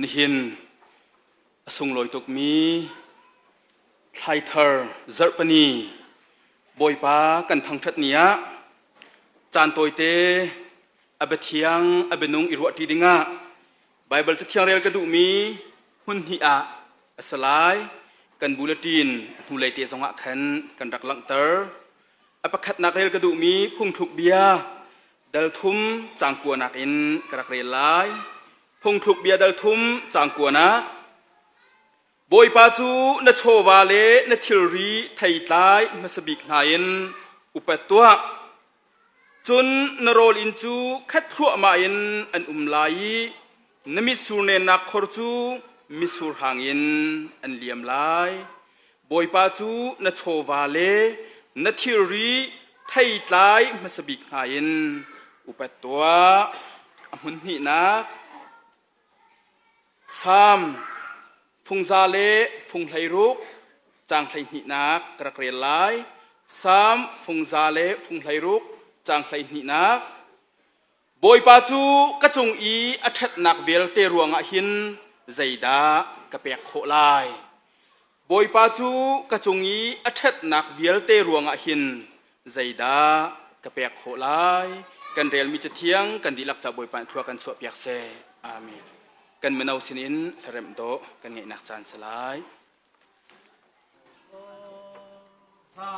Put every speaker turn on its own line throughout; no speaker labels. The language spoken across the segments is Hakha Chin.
Nihin a sunglawi tukmi thlaithar zarhpini Bawipa kan thangṭhat ni ah caan tawite a biathiang a bianung i ruahṭi dingah Baibal cathiang rel ka duhmi hmun hnih ah a si lai. Kan bulletin hnulei te zongah khan kan rak langhter. A pakhatnak rel ka duhmi phungthluk bia dal thum caang kuanak in ka rak rel lai. Phungthluk bia dal thum caang kuanak. Bawipa cu na chawva le na thilri theitlai hmasa bik hna in upat tuah. Cun na rawl inn cu khat thluahmah in an um lai i na mitsur nennak khor cu mitsur hang in an liam lai. Bawipa cu na chawva le na thilri theitlai hmasa bik hna in upat tuah. A hmun hnihnak Salm fungza le fung 16 caang 12nak ka rak rel lai. Salm fungza le fung 16 caang 12nak. Bawipa cu ka cung i a ṭhatnak vialte ruangah hin zeidah ka pek khawh lai? Bawipa cu ka cung i a ṭhatnak vialte ruangah hin zeidah ka pek khawh lai? Kan relmi cathiang kan dihlak ca Bawipa nih thlua kan chuahpiak seh. Amen. Kan mino sinin hlaremh dawh kan ngeihnak caan si lai.
Sa.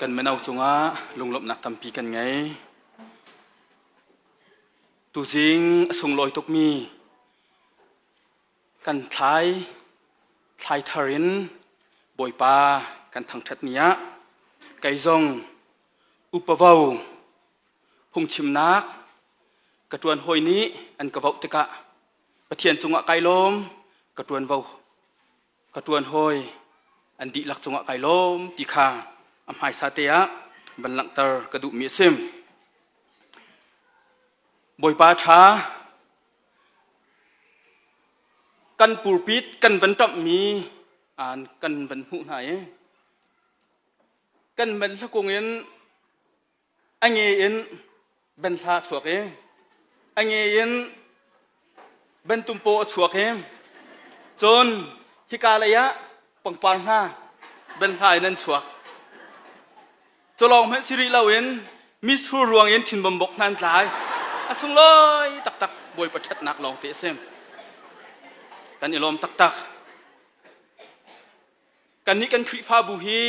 Kan mino cungah lunglawmhnak tampi kan ngei. Tuzing a sunglawi tukmi kan thlai thlai thar in Bawipa kan thangṭhat ni ah kei zong upavo phungchimnak ka ṭuan hawi nih an ka voh tikah Pathian cungah kai lawm, ka ṭuanvo ka ṭuan hawi an dihlak cungah kai lawm ti kha a hmaisa te ah van langhter ka duhmi a si. Bawipa ṭha kan purpit kan van ṭamhmi kan van hmuh hna i kan van hlakung in a nge in banhla a chuak i a nge in bantumpaw a chuak i cun hika lei ah pangpar hna banhla in an chuak. Cu lawng hmanh si rih loin mitsur ruang in thinbawmbok hna an tlai. A sunglawi taktak Bawipa ṭhatnak lawng te a si. Kan i lawm taktak. Kannih kan Khrihfabu hi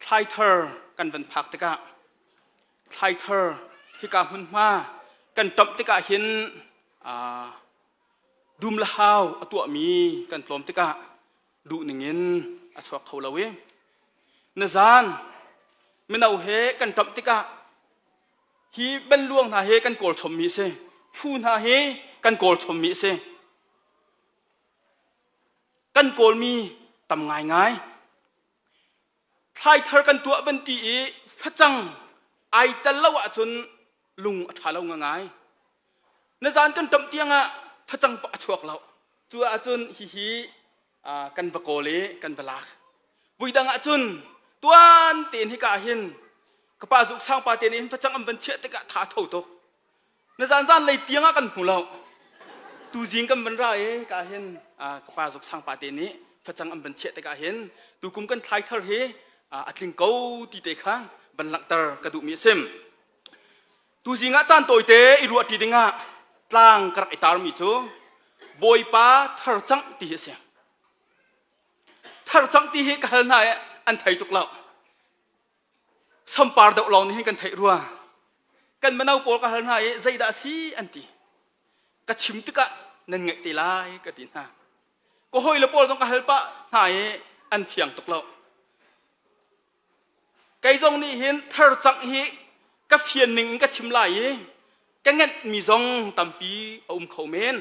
thlaithar kan van phak tikah thlaithar hika hmunhma kan ṭamh tikah hin dum le hau a tuahmi kan tlawm tikah duh ningin a chuak kho lo i nizan mino he kan ṭamh tikah hi banluang hna hi kan kawl chommi a si fu hna hi kan kawl chommi a si kan kawlmi tam ngaingai Thlaithar kan tuah van ti i facang ai tel lo ahcun lung a ṭha lo ngangai. Na zan kan ṭamh tiangah facang a chuak lo. Cu ahcun hihi kan va kawl i kan va lak. Vuidang ahcun tuan tein hika ah hin ka pa zuk sang pa te nih hin facang an van chiah tikah tha tho tuk. Na zan zan lei tiang ah kan hmu lo. Tuzing kan van ra i ka hin ka pa zuk sang pa te nih facang an van chiah tikah hin tukum kan thlai thar hi a tling ko ti te kha van langhter ka duhmi a si. Tuzing ah caan tawite i ruah ṭi dingah tlang ka rak i tarmi cu Bawipa thar cangh ti hi a si. Thar cangh ti hi ka hal hna i an thei tuk lo. Sampar deuh lawng nih hin kan theih rua. Kan mino pawl ka hal hna i zeidah a si an ti. Ka chim tikah nan ngaih te lai ka ti hna. Ka hawile pawl zong ka hal pah hna i an fiang tuk lo. Kei zong nih hin thar cangh hi ka fian ning in ka chim lai i ka ngenhmi zong tampi a um kho men.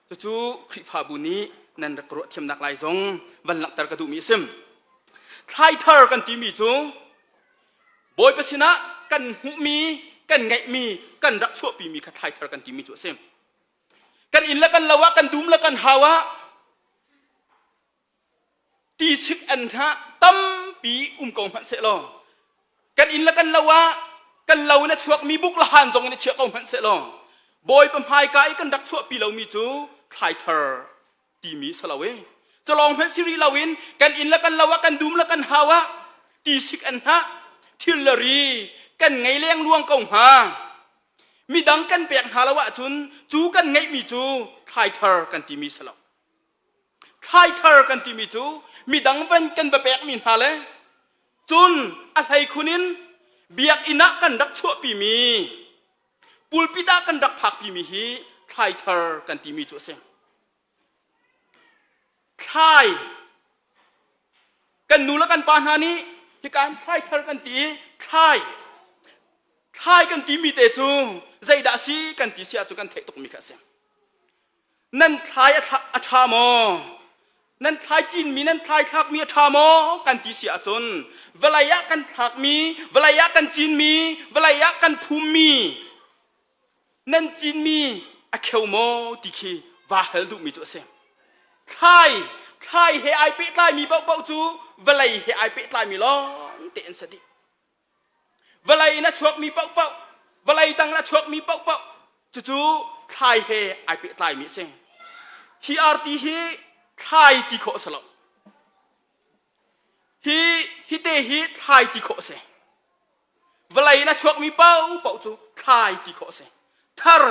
Cucu Khrihfabu nih nan rak ruah thiamnak lai zong van langhter ka duhmi a si. Thlaithar kan timi cu Bawipa sinah kan hmuhmi, kan ngeihmi, kan rak chuahpimi kha thlaithar kan timi cu a si. Kan inn le kan lo ah, kan dum le kan hau ah tisik an hna tampi um ko hmanh sehlaw kan inn le kan lo ah kan lo in a chuakmi buk le han zong in a chiah ko hmanh sehlaw bawipa hmaika i kan rak chuahpi lomi cu thlaithar timi si lo i culawng hmanh si rih loin kan inn le kan lo ah kan dum le kan hau ah tisik an hnah thil le ri kan ngei leng luang ko hnga midang kan pek hna lo ahcun cu kan ngeihmi cu thlaithar kan timi si lo Thlaithar kan timi cu midang van kan va pekmi hna le cun a hleikhun in biakinn ah kan rak chuahpimi pulpit ah kan rak phakpimi hi thlaithar kan timi cu a si. Thlai kan nu le kan pa hna nih hika hin thlaithar kan ti i thlai thlai kan timi te cu zeidah a si kan ti si ahcun kan theih tukmi kha a si. Nan thlai a ṭha maw? Nan thlai cinmi nan thlai thlakmi a ṭha maw? Kan ti si ahcun vawlei ah kan thlakmi, vawlei ah kan cinmi, vawlei ah kan phummi nan cinmi a kheu maw ti khi vaa hal duhmi cu a si. Thlai, thlai he ai pehtlaimi paohpaoh cu vawlei he ai pehtlaimi lawng te an si dih. Vawlei in a chuakmi paohpaoh, vawlei tang in a chuakmi paohpaoh cucu thlai he ai pehtlaimi a si. Hi arti hi thlai ti khawh a si lo. Hi hi te hi thlai ti khawh a si. Vawlei in a chuakmi paohpaoh cu thlai ti khawh a si. Thar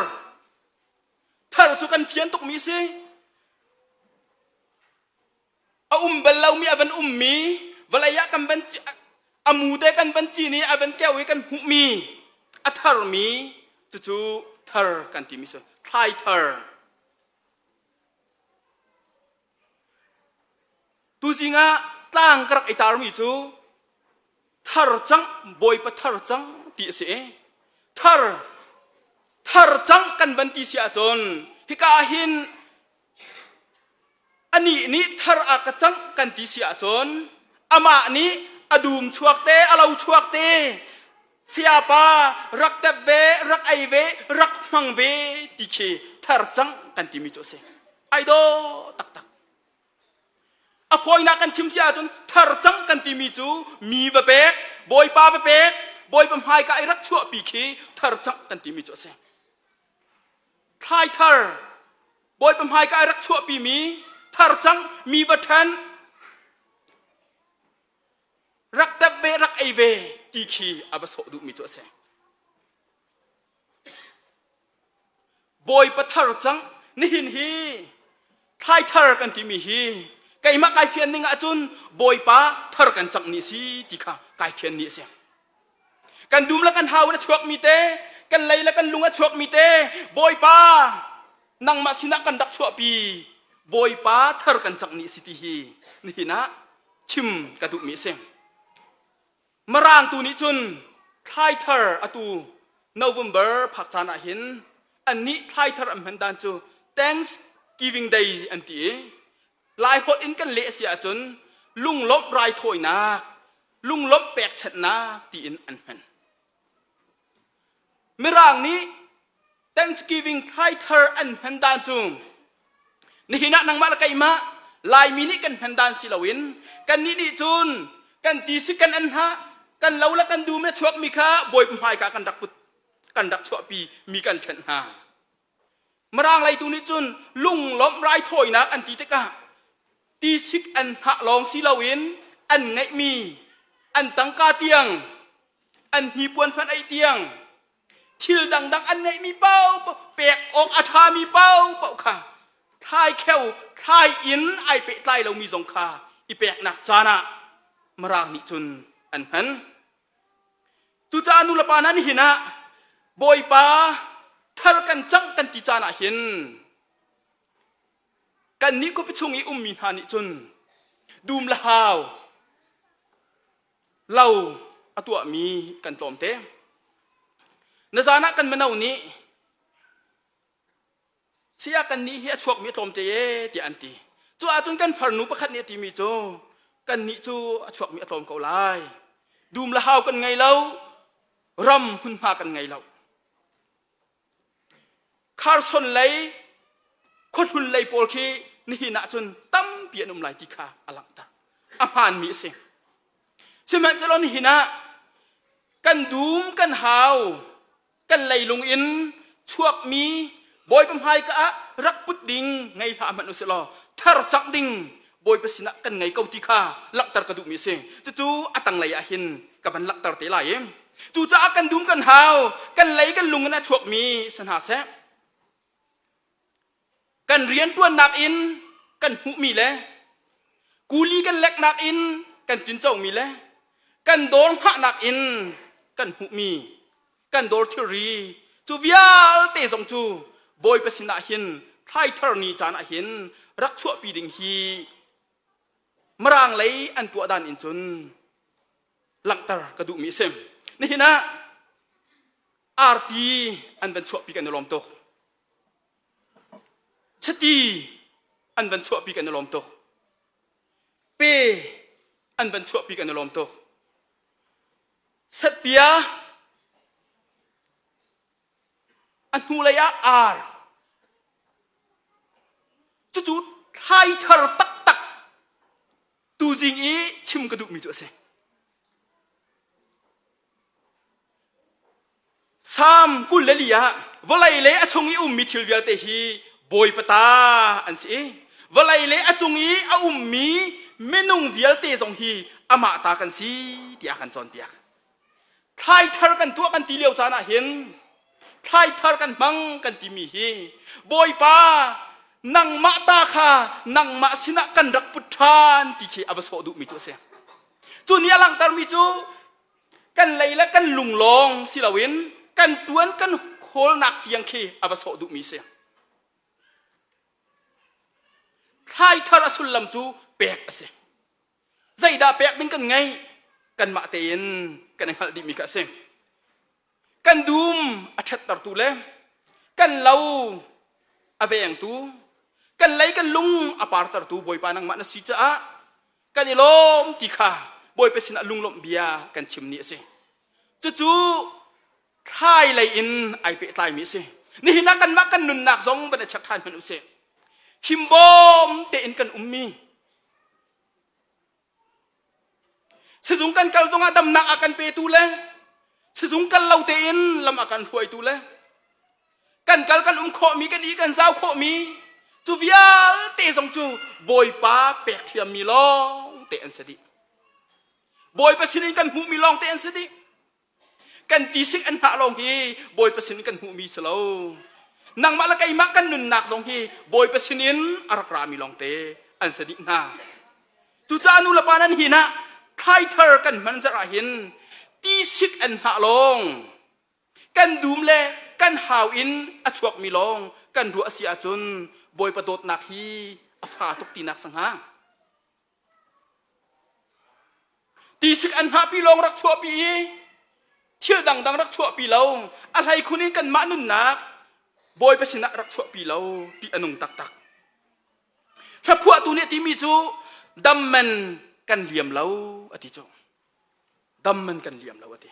thar cu kan fian tukmi a si. A um bal lomi a van ummi vawlei ah kan van a mu te kan van cin i a van keu i kan hmuhmi a tharmi cucu thar kan timi si thlai thar tuzing ah tlang ka rak i tarmi cu thar cang bawipa thar cang ti a si i thar thar cang kan van ti si ahcun hika ah hin Anih nih thar a ka cangh kan ti si ahcun amah nih A dum chuak te, a lo chuak te, sayapa rak tep ve, rak ei ve, rak hmang ve ti khi thar cang kan timi cu a si. Ai dawh taktak. A fawinak kan chim si ahcun thar cang kan timi cu mi va pek, bawipa va pek, bawipa hmaika i rak chuahpi khi thar cang kan timi cu a si. Thlai thar, bawipa hmaika i rak chuahpi mi thar cang mi va ṭhen, rak tep ve, rak ei ve ti khi a va sawh duhmi cu a si. Bawipa thar cang nihin hi thlai thar kan timi hi keimah kai fian ning ahcun Bawipa thar kan cangh ni si ti kha kai fian ni a si. Kan dum le kan hau in a chuakmi te, kan lei le kan lung a chuakmi te, Bawipa nangmah sinah kan rak chuahpi Bawipa thar kan cangh ni si ti hi nihin ah chim ka duhmi a si. Mirang tu nih cun thlai thar atu November phak caan ah hin annih thlai thar an hman dan cu Thanksgiving Day an ti i Laiholh in kan leh a si ahcun lunglawmh raithawinak, lunglawmh pekchanhnak tiin an hman. Mirang nih Thanksgiving thlai thar an hman dan cu nihin ah nangmah le keimah Laimi nih kan hman dan si loin kannih nih cun kan ti si kan an hna kan lo le kan dum le chuakmi kha bawipa hmaika kan rak put kan rak chuahpi mi kan ṭhenh hna. Mirang leitu nih cun lunglawmh raithawinak an ti tikah tisik an hngah lawng si loin an ngeihmi an tangka tiang an hnipuan fan ei tiang thil dangdang an ngeihmi paoh pek awk a ṭhami paohpaoh kha thlai kheu thlai in ai pehtlai lomi zong kha i peknak caan ah Mirang nih cun an hman. Cucaah nulepa hna nihin ah Bawipa thar kan cangh kan ti caan ah hin kannih khuapi chung i ummi hna nih cun dum le hau lo a tuahmi kan tlawmte. Na zan ah kan mino nih Saya kannih hi a chuakmi a tlawmte e tiah an ti. Cu ahcun kan farnu pakhat nih a timi cu kannih cu a chuakmi a tlawm ko lai. Dum le hau kan ngei lo, ram hmunhma kan ngei lo. Kharson lei khuahlun lei pawl khi nihin ahcun tampi an um lai ti kha a langhter. A hmaanmi a si. Sihmanhsehlaw nihin ah kan dum kan hau kan leilung in chuakmi Bawipa hmaika ah rak put ding ngei hlah hmanh usih law thar cangh ding Bawipa sinah kan ngei ko ti kha langhter ka duhmi a si. Cucu a tanglei ah hin ka van langhter te lai i cucaah kan dum kan hau kan lei kan lung in a chuakmi si hna seh kan rianṭuannak in kan hmuhmi le kuli kan leknak in kan tincomi le kan dawr hngahnak in kan hmuhmi kan dawr thilri cu vialte zong cu Bawipa sinah hin thlaithar ni caan ah hin rak chuahpi ding hi Mirang lei an tuah dan in cun langhter ka duhmi a si. Nihin ah arti an van chuahpi kan i lawm tuk. Chiti an van chuahpi kan i lawm tuk. Pe an van chuahpi kan i lawm tuk. Setpia a hnulei ah ar cucu thlai thar taktak tuzing i chim ka duhmi cu a si. Salm 24 ah vawlei le a chung i ummi thil vialte hi Bawipa ta an si i vawlei le a cung i a ummi minung vialte zong hi amah ta kan si tiah a kan cawnpiak. Thlai thar kan tuah kan ti lio caan ah hin thlai thar kan hmang kan timi hi Bawipa nangmah ta kha nangmah sinah kan rak put ṭhan ti khi a va sawh duhmi cu a si. Cu nih a langhtermi cu kan lei le kan lung lawng si loin kan tuan kan khawlnak tiang khi a va sawh duhmi si. Thlai thar a sullam cu pek a si. Zeidah pek ding kan ngeih? Kanmah tein kan i hngalh dihmi kha a si. Kan dum a ṭhattertu le kan lo a vengtu, kan lei kan lung a partertu Bawipa nangmah na si caah kan i lawm ti kha Bawipa sinah lunglawmh bia kan chim ni a si. Cucu thlai lei in ai pehtlaimi a si. Nihin ah kanmah kan nunnak zong van i check ṭhan hmanh usih. Himbawm tein kan ummi Sizung kan kal zongah damnak a kan petu le sizung kal lo tein lam a kan hruaitu le kan kal kan um khawhmi kan i kan zau khawhmi cu vialte zong cu Bawipa pek ṭhiammi lawng te an si dih. Bawipa sinin kan hmuhmi lawng te an si dih. Kan tisik an hnah lawng hi Bawipa sinin kan hmuhmi si lo. Nangmah le keimah kan nunnak zong hi Bawipa sinin a rak rami lawngte an si dih hna. Cucaah nu le pa nan hin ah thlaithar kan hman zarh ah hin tisik an hnah lawng kan dum le kan hau in a chuakmi lawng kan ruah a si ahcun Bawipa dawtnak hi a fa tuk tinak sa hnga. Tisik an hngahpi lawng rak chuahpi i thil dangdang rak chuahpi lo a hlei khun in kanmah nunnak Bawipa sinah rak chuahpi lo ti a nung taktak. Hlaphuahtu nih a timi cu dam man kan liam lo a ti cu. Dam man kan liam lo a ti.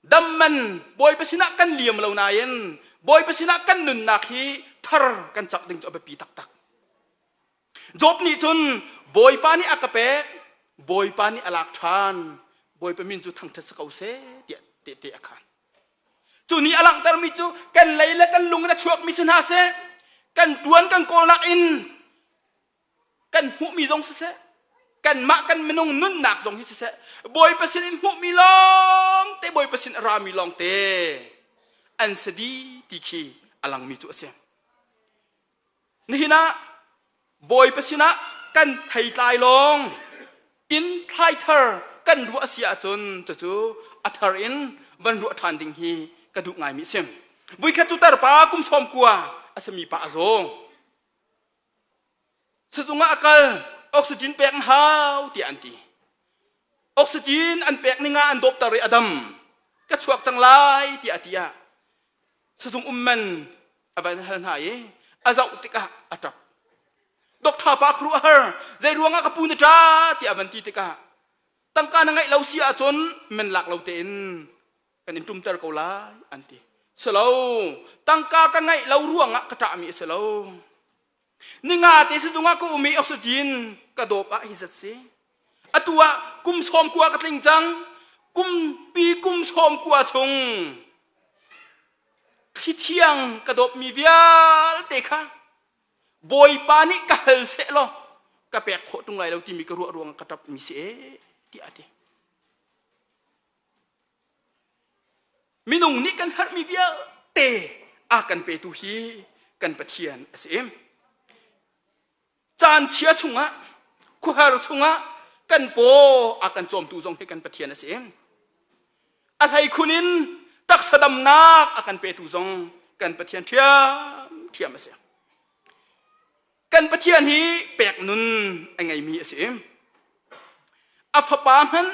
Dam man Bawipa sinah kan liam lo nain Bawipa sinah kan nunnak hi thar kan cak ding cu a biapi taktak. Job nih cun Bawipa nih a ka pek, Bawipa nih a lak ṭhan, Bawipa min cu thangṭhat si ko seh tiah tehte a khaan. Cu nih a langhtermi cu kan lei le kan lung in a chuakmi si hna seh, kan ṭuan kan kawlnak in kan hmuhmi zong siseh, kanmah kan minung nunnak zong hi siseh, Bawipa sin in hmuhmi lawng te Bawipa sin a rami lawng te an si dih ti khi a langmi cu a si. Nihin ah Bawipa sinah kan theitlai lawng in thlai thar kan ruah a si ahcun cucu a thar in van ruah ṭhan ding hi ka duh ngaimi a si. Vuikhat cu tarpa kum sawm kua a simi pa a zaw. Sizung ah a kal oxygen pek an hau tiah an ti. Oxygen an pek ning ah an dawpter i a dam. Ka chuak cang lai tiah a ti ah Sizung um man a van hal hna i a zoh tikah a ṭap. Doctor pa khuaruah a har zei ruangah ka pu na ṭa tiah a van ti tikah tangka na ngeih lo si ahcun men lak lo tein kan in ṭumter ko lai an ti. Silo tangka ka ngeih lo ruangah ka ṭahmi a si lo. Ninga te sizung ah ka um i oxygen ka dawp ah hi zat si. Atu ah kum sawm kua ka tling cang. Kumpi kum sawm kua chung thli thiang ka dawpmi vialte kha Bawipa nih ka hal seh law ka pek khawh ṭung lai lo timi ka ruah ruang ka ṭapmi si ee tiah a ti. Minung nih kan herhmi vialte a kan petu hi kan Pathian a si. Caan chia chungah, khuahar chungah kan paw a kan cawmtu zong hi kan Pathian a si. A hleikhun in taksa damnak a kan petu zong kan Pathian ṭhiamṭhiam a si. Kan Pathian hi pek nun a ngeimi a si. A fapa hmanh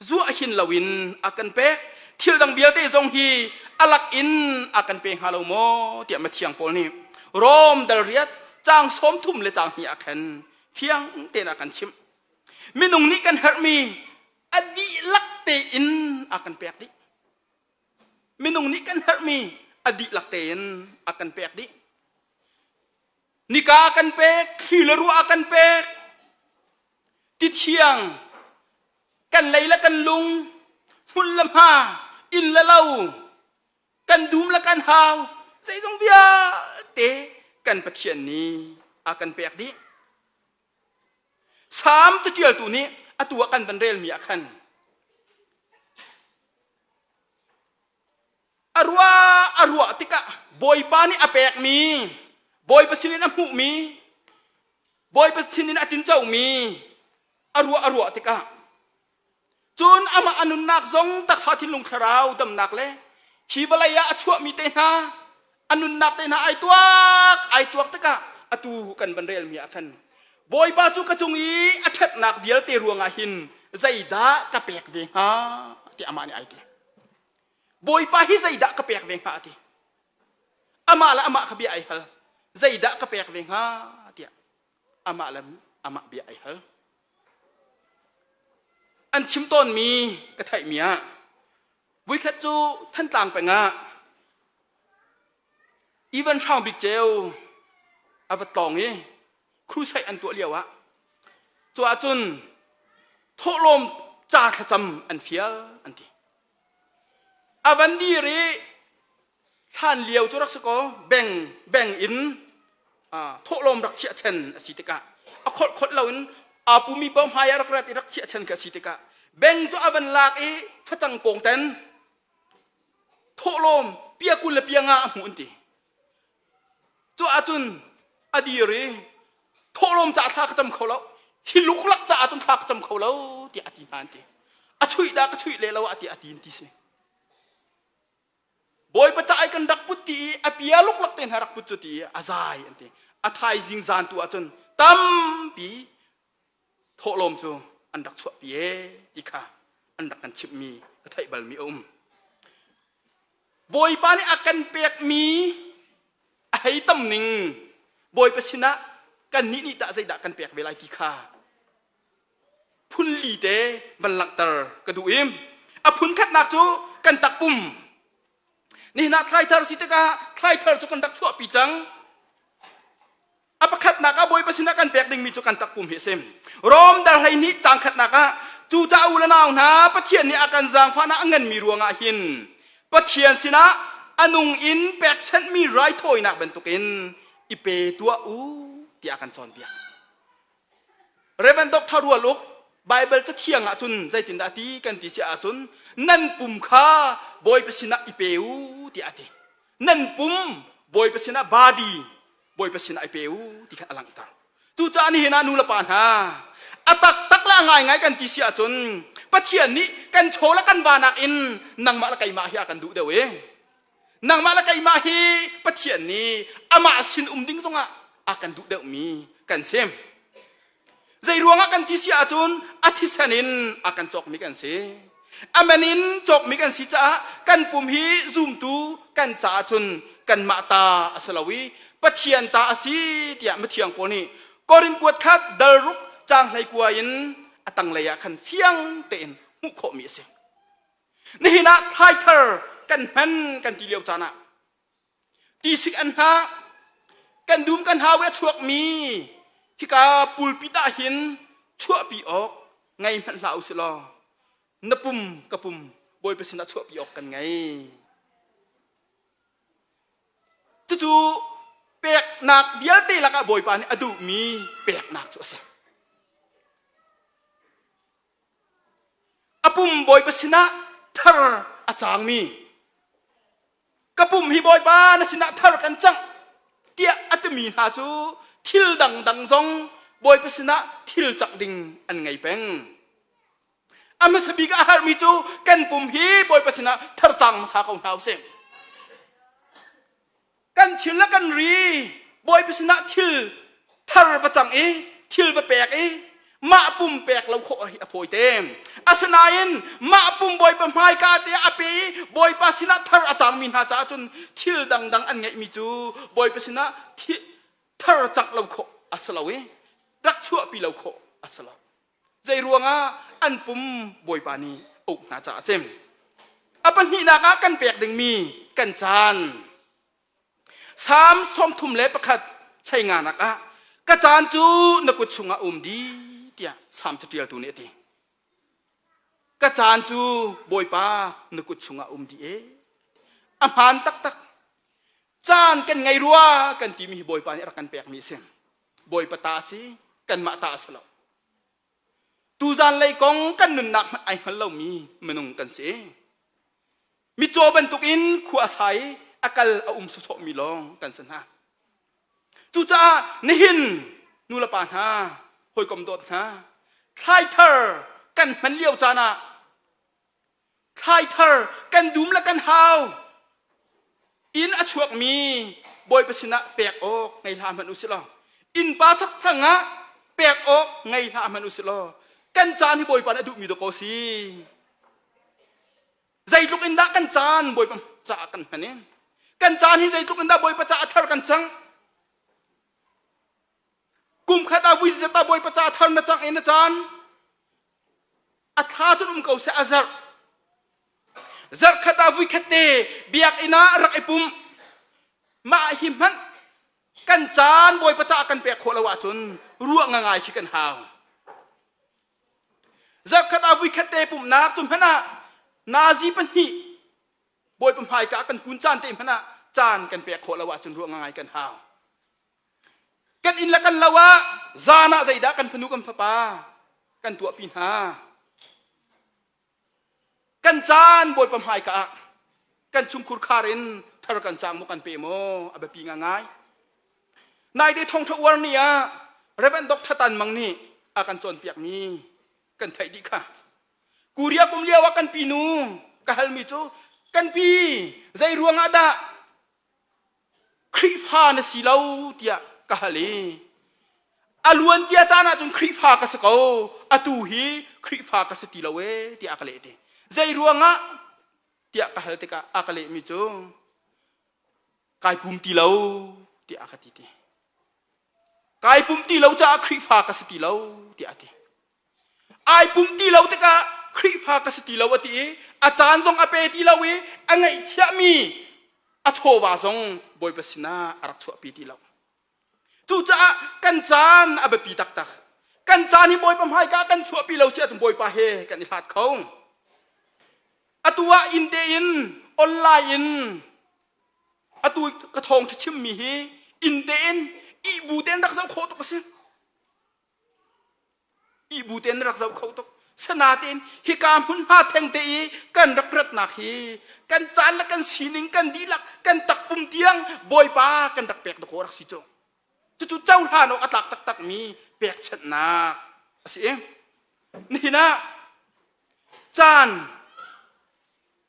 zuah hin loin a kan pek. Thil dang vialte zong hi a lak in a kan pe hnga lo maw tiah Mathiang Paul nih Rom dal riat caang 30 le caang hnih ah khan fiang tein a kan chimh. Minung nih kan herhmi a dihlak tein a kan pek dih. Minung nih kan herhmi a dihlak tein a kan pek dih. Nika a kan pek, thli le ruah a kan pek, ti thiang, kan lei le kan lung, hmun le hma, inn le lo, kan dum le kan hau, zeizong vialte kan Pathian nih a kan pek dih. Salm caṭialtu nih atu ah kan van relmi ah khan A ruah a ruah tikah Bawipa nih a pekmi, Bawipa sinin a hmuhmi, Bawipa sinin a tincomi a ruah a ruah tikah cun amah a nunnak zong taksa thinlung thlarau damnak le hi vawlei ah a chuahmi te hna a nunnak te hna ai tuak ai tuak tikah atu kan van relmi ah khan Bawipa cu ka cung i a ṭhatnak vialte ruangah hin zeidah ka pek ve hnga tiah amah nih ai ti. Bawipa hi zeidah ka pek ve hnga a ti. Amah le amah kha bia ai hal. Zeidah ka pek ve hnga tiah amah le amah bia ai hal. An chim tawnmi ka theihmi ah vuikhat cu Thantlang peng ah Ivan Hrang Bik Ceu a va tlawng i crusade an tuah lio ah cu ahcun thawhlawm ca thlacam an fial an ti. A van dir i thlan lio cu rak si kaw beng beng in thawhlawm rak chiah chen a si tikah a kholh kholh loin aa pumi paoh hmai ah rak rat i rak chiah chen kha a si tikah beng cu a van lak i facang pawng ten thawhlawm pia 20 le pia nga a hmuh an ti. Cu ahcun a dir i thawhlawm caah thla ka cam kho lo hi luklak caah cun thla ka cam kho lo tiah a ti hna an ti. A chuih dah ka chuih le lo ah tiah a ti an ti si. Bawipa ca i kan rak put ti i a pia luklak te hna rak put cu ti i a zai an ti. A thaizing zan tu ahcun tampi thawhlawm cu an rak chuahpi ee ti kha an rak kan chimhmi ka theih balmi a um. Bawipa nih a kan pekmi a hei tam ning Bawipa sinah kannih nih tah zeidah kan pek ve lai ti kha phun li te van langhter ka duh i a phun khatnak cu kan takpum nihin ah thlaithar si tikah thlaithar cu kan rak chuahpi cang. A pakhatnak ah Bawipa sinah kan pek dingmi cu kan takpum hi a si. Rom dar 12 caang khatnak ah cucaah u le nau hna Pathian nih a kan zaangfahnak a nganmi ruangah hin Pathian sinah a nung in pekchanhmi raithawinak bantukin i pe tuah u tiah a kan cawnpiak. Reverend Dr. Rual Uk Bible cathiang ah cun zeitindah a ti kan ti si ahcun nan pum kha Bawipa sinah i pe u tiah a ti. Nan pum Bawipa sinah body Bawipa sinah i pe u ti kha a langhter. Cucaah nihin ah nu le pa hna a taktak le a ngaingai kan ti si ahcun Pathian nih kan chaw le kan va nakin nangmah le keimah hi a kan duh deuh i nangmah le keimah hi Pathian nih amah sin um ding zongah a kan duh deuhmi kan si. Zei ruangah kan ti si ahcun a thisen in a kan cawkmi kan si. A man in cawkmi kan si caah kan pum hi zumtu kan caah cun kanmah ta a si lo i Pathian ta a si tiah mithiang Paul nih Korin kuat khat dal ruk caang 19 in a tanglei ah khan fiang tein hmuh khawhmi a si. Nihin ah thlaithar kan hman kan ti lio caan ah Tisik an hna kan dum kan hau i a chuakmi hika pulpit ah hin chuahpi awk ngei hmanh hlah usih law na pum ka pum Bawipa sinah chuahpi awk kan ngei. Cucu peknak vialte lakah Bawipa nih a duhmi peknak cu a si. A pum Bawipa sinah thar a cangmi ka pum hi Bawipa na sinah thar kan cangh tiah a timi hna cu thil dangdang zong Bawipa sinah thil cangh ding an ngei peng. A hmasa bik a harmi cu kan pum hi Bawipa sinah thar cang hmasa ko hna usih. Kan thil le kan ri Bawipa sinah thil thar va cang i thil va pek i mah pum pek lo khawh hi a fawi te. Asinain mah pum Bawipa hmaika te a pe i Bawipa sinah thar a cangmi hna caah cun thil dangdang an ngeihmi cu Bawipa sinah thar cangh lo khawh a si lo i rak chuahpi lo khawh a si lo. Zei ruangah an pum Bawipa nih a uk hna caah a si. A pahnihnak ah kan pek dingmi kan caan. Salm 31 hleinganak ah ka caan cu na kut chungah um dih tiah Salm caṭialtu nih a ti. Ka caan cu Bawipa na kut chungah um dih e. A hmaan taktak. Caan kan ngei rua kan timi hi Bawipa nih a rak kan pekmi a si. Bawipa ta a si, kanmah ta a si lo. Tuzan lei kong kan nunnak hmanh ai hngal lomi minung kan si. Mitcaw bantukin khua a sa i a kal a um sawsawhmi lawng kan si hna. Cucaah nihin nulepa hna, hawikom dawt hna, thlaithar kan hman lio caan ah thlaithar kan dum le kan hau inn a chuakmi Bawipa sinah pek awk ngei hlah hmanh u sih law innpa chakthlang ah pek awk ngei hlah hmanh u sih law kan caan hi Bawipa nih a duhmi dawkaw si. Zeitluk in dah kan caan Bawipa caah kan hman i kan caan hi zeitluk in dah Bawipa caah thar kan cang. Kum khat ah vui zat ah Bawipa caah thar na cang i na caan. A thla cun um ko seh a zarh. Zarh khat ah vuikhat te biakinn ah rak i pum. Mah hi hmanh kan caan Bawipa caah kan pek khawh lo ahcun ruah ngangai khi kan hau. Zarh khat ah vuikhat te pumhnak cu hmanh ah nazi pahnih Bawipa hmaika kan kun caan te hmanh ah caan kan pek khawh lo ahcun ruah ngangai kan hau. Kan inn le kan lo ah zan ah zeidah kan fanu kan fapa kan tuahpi hna. Kan caan Bawipa hmaika ah kan chungkhur khar in thar kan cang maw kan pe maw a biapi ngangai. Naite thawngtha uar ni ah Reverend Dr. Tan Mang nih a kan cawnpiakmi kan theih dih kha. Korea kum lio ah kan pinu ka halmi cu kan pi zei ruang ah dah Khrihfa na si lo tiah ka hal i a luancia caan ahcun Khrihfa ka si ko atu hi Khrihfa ka si ti lo ee tiah a ka leh ti zei ruangah tiah ka hal tikah a ka lehmi cu kai pum ti lo tiah a ka ti ti kai pum ti lo caah Khrihfa ka si ti lo tiah a ti ai pum ti lo tikah Khrihfa ka si ti lo a ti i a caan zong a pe ti lo i a ngaihchiahmi a chawva zong Bawipa sinah a rak chuahpi ti lo. Cucaah kan caan a biapi taktak. Kan caan hi Bawipa hmaika kan chuahpi lo si ahcun Bawipa he kan i hlat kho. Atu ah inn tein online in atu ka thawng chimmi hi inn tein ihbu tein rak zoh khawh tuk a si. Ihbu tein rak zoh kho tuk. Sanatein hika hmunhma theng te i kan rak ratnak hi kan caan le kan sining kan dihlak kan takpum tiang Bawipa kan rak pek dakaw rak si cu. Cucu cohlan awk a tlak taktak mi pekchanhnak a si. Nihin ah caan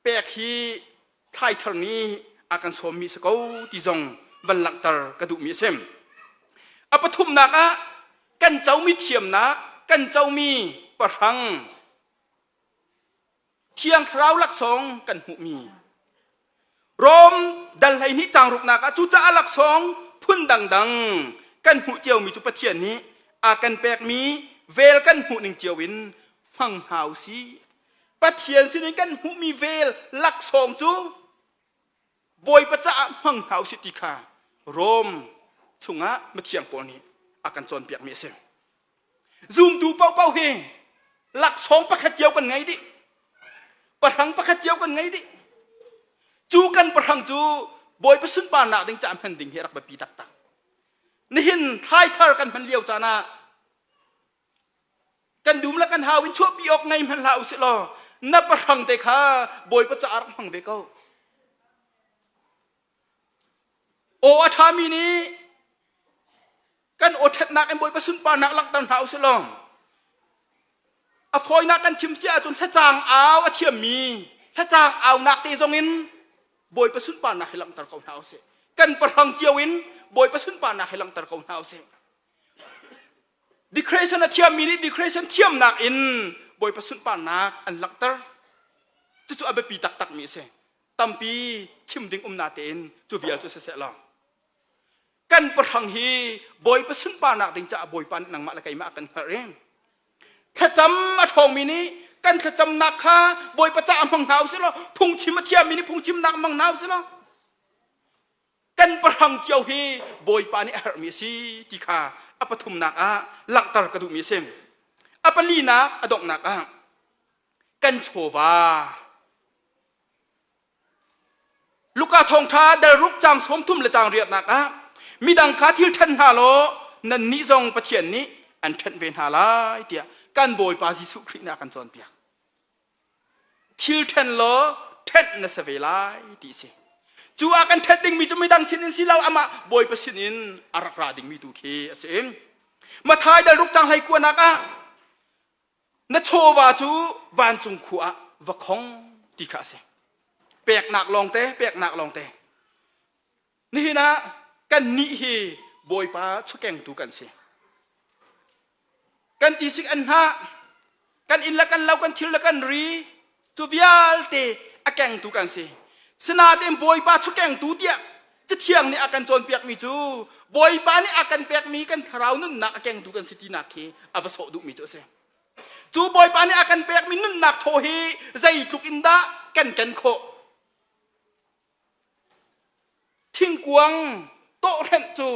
pek hi thlaithar nih a kan sawmmi si ko ti zong van langhter ka duhmi a si. A pathumnak ah kan comi thiamnak, kan comi pahrang, Thiang Thlarau laksawng kan hmuhmi. Rom dal 12 caang ruknak ah cucaah laksawng phun dangdang kan hmuh ciomi cu Pathian nih a kan pekmi vel kan hmuh ning cio in hmang hna u sih. Pathian sinin kan hmuhmi vel laksawng cu Bawipa caah hmang hna usih ti kha Rom chungah mithiang Paul nih a kan cawnpiakmi a si. Zumtu paohpaoh hi laksawng pakhat cio kan ngei dih. Pahrang pakhat cio kan ngei dih. Cu kan pahrang cu Bawipa sunparnak ding caah hman ding hi a rak biapi taktak. Nihin thlaithar kan hman lio caan ah Kan dum le kan hau in chuahpi awk ngei hmanh hlah usih law na pahrang te kha Bawipa caah rak hmang ve ko. Aw a ṭhami nih kan aw ṭhatnak in Bawipa sunparnak langhter hna usih law a fawinak kan chim si ahcun hlacaang au a thiammi hlacaang aunak te zong in Bawipa sunparnak hi langhter ko hna usih. Kan pahrang cio in Bawipa sunparnak hi langhter ko hna usih. Decoration a thiammi nih decoration thiamnak in Bawipa sunparnak an langhter. Cucu a biapi taktakmi a si. Tampi chim ding um natein cu vial cu siseh law. Kan pahrang hi Bawipa sunparnak ding caah Bawipa nih nangmah le keimah a kan hngalh i thlacam a ṭhawngmi nih kan thlacamnak kha Bawipa caah hmang hna usih law phungchim a thiammi nih phungchimnak hmang hna usih law kan pahrang cio hi Bawipa nih a herhmi a si ti kha a pathumnak ah langhter ka duhmi a si. A palinak a donghnak ah kan chawva Luka thawngṭha dal ruk caang 30 le caang riatnak ah midang kha thil ṭhen hna law nannih zong Pathian nih an ṭhenh ve hna lai tiah kan Bawipa Jesuh Khrih nih a kan cawnpiak. Thil ṭhen law ṭhenh na si ve lai ti a si. Cu ah kan ṭhenh dingmi cu midang sinin si lo amah Bawipa sinin a rak ra dingmi tu khi a si. Mathai dal ruk cang hlei kuanak ah na chawva cu vancung khua ah va khong ti kha a si. Peknak lawngte, peknak lawngte. Nihin ah kannih hi Bawipa chukengtu kan si. Kan tisik an hnah, kan inn le kan lo, kan thil le kan ri, cu vialte a kengtu kan si. Sinain Bawipa chukengtu tiah Cathiang nih a kan cawnpiakmi cu Bawipa nih a kan pekmi kan thlarau nunnak a kengtu kan si tinak khi a va sawh duhmi cu a si. Cu Bawipa nih a kan pekmi nunnak thaw hi zeitluk in dah kan ken khawh? Thingkuang tawhhrenh cu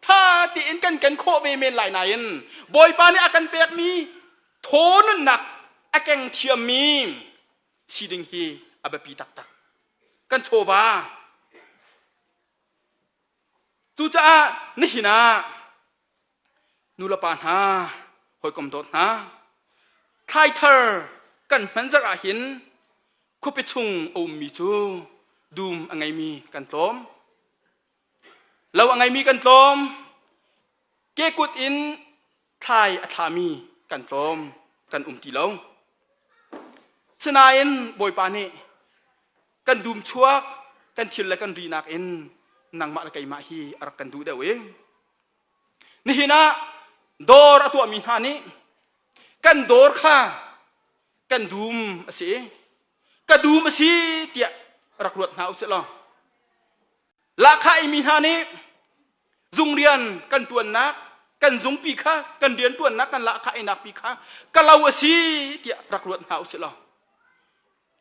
ṭha tein kan ken khawh ve men lai nain Bawipa nih a kan pekmi thaw nunnak a keng thiammi si ding hi a biapi taktak. Kan chawva. Cucaah nihin ah nulepa hna, hawikom dawt hna, thlaithar kan hman zarh ah hin khuapi chung a ummi cu dum a ngeimi kan tlawm. Lo a ngeimi kan tlawm. Kekut in thlai a thlami kan tlawm, kan um ti lo. Sinain Bawipa nih kan dum chuak, kan thil le kan rinak in nangmah le keimah hi a rak kan duh deuh i nihin ah dawr a tuahmi hna nih kan dawr kha kan dum a si i ka dum a si tiah rak ruat hna usih law lahkhah imi hna nih zung rian kan ṭuannak kan zungpi kha kan rian ṭuannak kan lahkhah einak pi kha ka lo a si tiah rak ruat hna usih law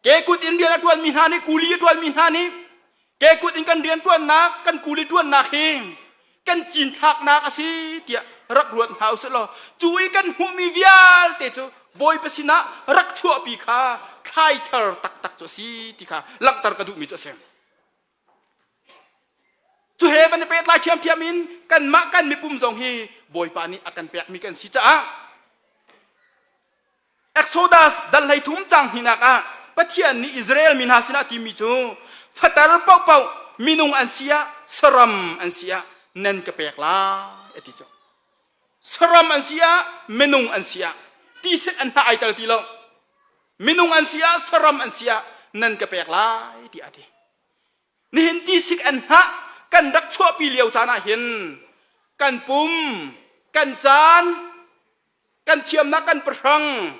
ke kut in rian a ṭuanmi hna nih kuli a ṭuanmi hna nih ke kut in kan rian ṭuannak kan kuli ṭuannak hi kan cinthlaknak a si tiah rak ruat hna usih law cu i kan hmuhmi vialte cu Bawipa sinah rak chuahpi kha thlaithar taktak cu a si ti kha langhter ka duhmi cu a si. Cu he van i pehtlai ṭhiamṭhiam in kanmah kan mipum zong hi Bawipa nih a kan pekmi kan si caah Exodus dal 13 cang hnihnak ah Pathian nih Israel mi hna sinah timi cu fater paohpaoh minung an si ah saram an si ah nan ka pek lai a ti cu. Saram an si ah minung an si ah ti set an hna ai tel ti lo. Minung an si ah saram an si ah nan ka pek lai tiah a ti. Nihin tisik an hnah kan rak chuahpi lio caan ah hin kan pum, kan caan, kan thiamnak kan pahrang,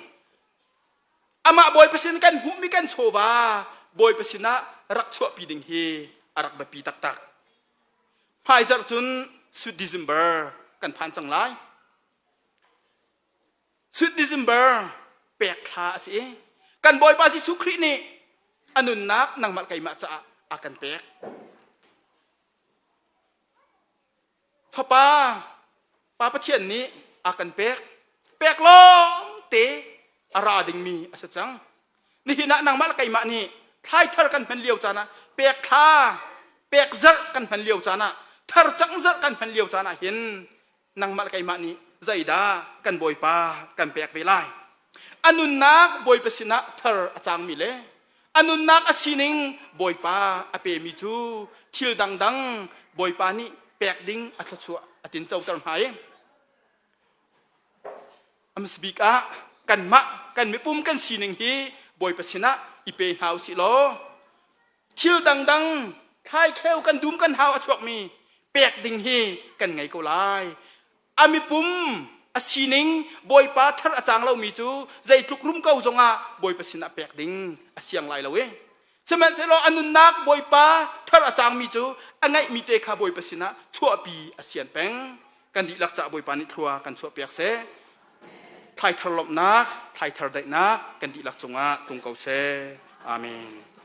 amah Bawipa sin kan hmuhmi kan chawva Bawipa sinah rak chuahpi ding hi a rak biapi taktak. Hmaizarh cun Sweet December kan phan cang lai. Sweet December pek thla a si i kan Bawipa Jesuh Khrih nih a nunnak nangmah keimah caah a kan pek. Fapa Pa Pathian nih a kan pek. Pek lawng te a ra dingmi a si cang. Nihin ah nangmah le keimah nih thlaithar kan hman lio caan ah pek thla, pek zarh kan hman lio caan ah, thar cang zarh kan hman lio caan ah hin nangmah le keimah nih zeidah kan Bawipa kan pek ve lai? A nunnak Bawipa sinah thar a cangmi le a nunnak a sining Bawipa a pemi cu thil dangdang Bawipa nih pek ding a thluachuah a tincoter hna i a hmasa bik ah kanmah kan mipum kan sining hi Bawipa sinah i pe hna usih law thil dangdang thlaikheu kan dum kan hau a chuakmi pek ding hi kan ngei ko lai. A mipum a sining Bawipa thar a cang lomi cu zeitluk rum ko zongah Bawipa sinah pek ding a siang lai lo i sihmanhsehlaw a nunnak Bawipa thar a cangmi cu a ngeihmi te kha Bawipa sinah chuahpi a sian peng. Kan dihlak caah Bawipa nih thlua kan chuahpiak seh. Thlaithar lawmhnak, thlaithar daihnak kan dihlak cungah tlung ko seh. Amen.